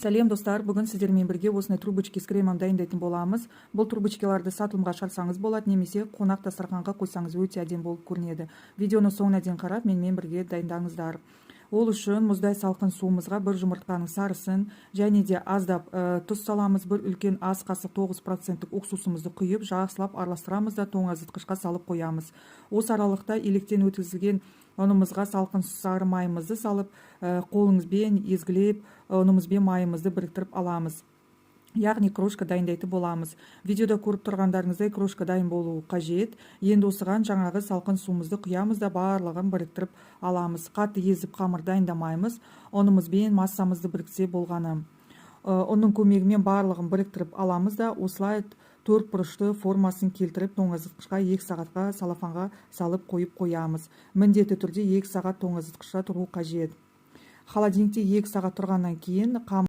Сәлем, достар! Бүгін сіздермен бірге осындай трубочки с кремом дайындайтын боламыз. Бұл трубочкаларды сатылымға шығарсаңыз болады немесе қонақ дастарханға қойсаңыз, өте әдемі болып көрінеді. Видеоны соңына дейін қарап, менімен бірге дайындаңыздар. Ол үшін мұздай салқын суымызға бір жұмыртқаның сарысын және де аздап тұз саламыз. Бір үлкен ас қасық 9 проценттік уксусымызды құйып, жақсылап араластырамыз да, тоңазытқышқа салып қоямыз. Осы аралықта електен өткізілген ұнымызға салқын сары майымызды салып, қолыңызбен езгілеп, ұнымыз бен майымызды біріктіріп аламыз, яғни крошка дайындайтын боламыз. Видеода көріп тұрғандарыңыздай, крошка дайын болуы қажет. Енді осыған жаңағы салқын суымызды құямыз да, барлығын біріктіріп аламыз. Қатты езіп қамыр дайындамаймыз, ұнымызбен массамызды біріксе болғаны. Ұнның көмегімен барлығын біріктіріп аламыз да, осылай төрт бұрышты формасын келтіріп, тоңазытқышқа 2 сағатқа целлофанға салып қойып қоямыз. Міндетті түрде 2 сағат тоңазытқышта тұру қажет. Холодильникте 2 сағат тұрғаннан кейін қамыр